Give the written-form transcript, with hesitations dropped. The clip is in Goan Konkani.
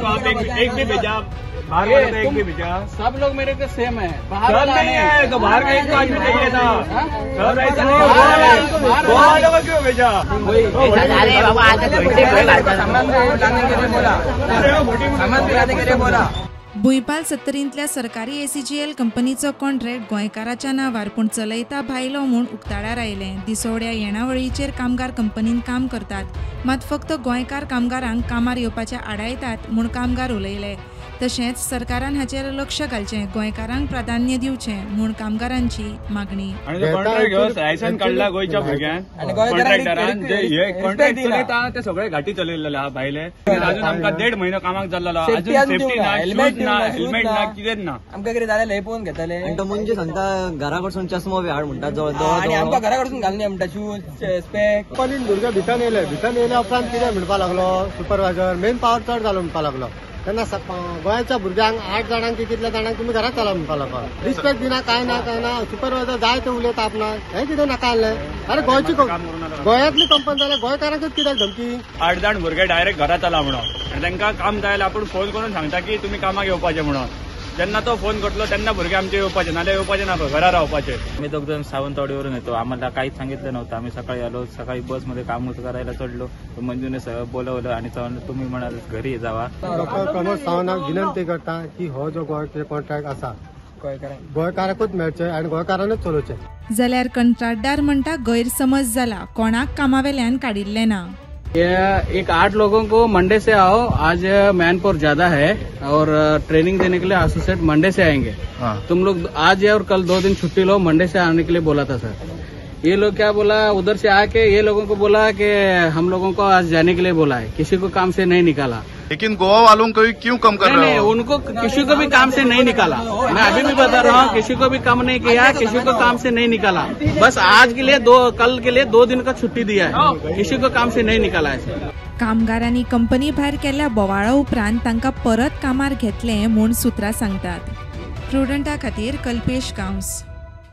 तो आप एक भी भेजा, बाहर वाले तो एक भी भेजा। सब लोग मेरे को सेम है, बाहर सब नहीं है तो बाहर का एक तो आदमी चाहिए था। सब ऐसा नहीं, गोवा वालों को क्यों भेजा? सामान लाने के लिए बोला। भुंयपाल सत्तरींतल्या सरकारी एसीजीएल कंपनीचो कॉन्ट्रॅक्ट गोंयकाराच्या नांवार पूण चलयता भायलो म्हूण उक्ताडार आयलें। दिसवड्या येणावळीचेर कामगार कंपनीन काम करतात, मात फक्त गोंयकार कामगारांक कामार येवपाचे आडायतात म्हूण कामगार उलयले। तशेंच सरकारान हाचेर लक्ष घालचें, गोंयकारांक प्राधान्य दिवचें म्हूण कामगारांची मागणी। लायसन काडला गोंयच्या भुरग्यान, कॉन्ट्रॅक्टरान जे हे कॉन्ट्रॅक्ट चलयता ते सगळे घाटी चलयलेले आहा भायले। अजून आमकां 1.5 म्हयनो कामाक जाल्लो, अजून सेफ्टी ना, हेल्मेट ना, हेल्मेट ना, कितेंच ना। आमकां कितें जालें पळोवन घेतले। आनी तो म्हणजे सांगता घरा कडसून चश्मो बी हाड म्हणटा, आनी आमकां घरा कडसून घालनी म्हणटा शूज स्पेक। कंपनीन भुरगे भितर येयले, भितर येयल्या उपरांत कितें म्हणपाक लागलो सुपरवायझर, मेन पावर चड जालो म्हणपाक लागलो। तेन्ना गोंयच्या भुरग्यांक 8 जाणांक की कितल्या जाणांक तुमी घरात चला म्हणपाक लागलो। रिस्पेक्ट दिना, कांय ना, कांय ना। सुपरवायझर जाय ते उलयता आपणाक, हें कितें नाका आहलें। अरे गोंयची गोंयांतली कंपनी जाल्यार गोंयकारांकूच कित्याक धमकी? 8 जाण भुरगे डायरेक्ट घरा चला म्हणून, आनी तांकां काम जाय जाल्यार आपूण फोन करून सांगता की तुमी कामाक येवपाचें म्हणून। जेन्ना तो फोन करतलो तेन्ना भुरगे आमचे येवपाचे, नाल्यार येवपाचे ना, घरा रावपाचे। आम्ही दोघ जण सावंतवाडीवरून येतो, आम्हाला काहीच सांगितलं नव्हतं। आम्ही सकाळी आलो, सकाळी बसमध्ये काम करायला चढलो, मंजूने सगळं बोलवलं आणि तुम्ही म्हणाल घरी जावा। डॉक्टर प्रमोद सावंताक विनंती करता की हो जो गोंय कॉन्ट्रॅक्ट आसा गोंयकाराकूच मेळचें आनी गोंयकारानूच चलोवचें। जाल्यार कंत्राटदार म्हणटा गैरसमज जाला, कोणाक कामावेल्यान काडिल्लें ना। ये एक 8 लोगों को मंडे से आओ, आज मैन पावर ज्यादा है और ट्रेनिंग देने के लिए एसोसिएट मंडे से आएंगे। हाँ। तुम लोग आज और कल 2 दिन छुट्टी लो, मंडे से आने के लिए बोला था सर। ये लोग क्या बोला, उधर से आके ये लोगों को बोला कि हम लोगों को आज जाने के लिए बोला है, किसी को काम से नहीं निकाला। लेकिन गोवा वालों को क्यों कम कर रहे हो? उनको किसी को भी काम से नहीं निकाला, मैं अभी भी बता रहा हूँ, किसी को भी कम नहीं किया, किसी को काम से नहीं निकाला। बस आज के लिए कल के लिए 2 दिन का छुट्टी दिया है, किसी को काम से नहीं निकाला है। कामगारांनी कंपनी भायर केल्ल्या बोवाळा उपरांत तांकां परत कामार घेतले म्हूण सूत्रां सांगतात। प्रुडंटा खातीर कल्पेश गांवस।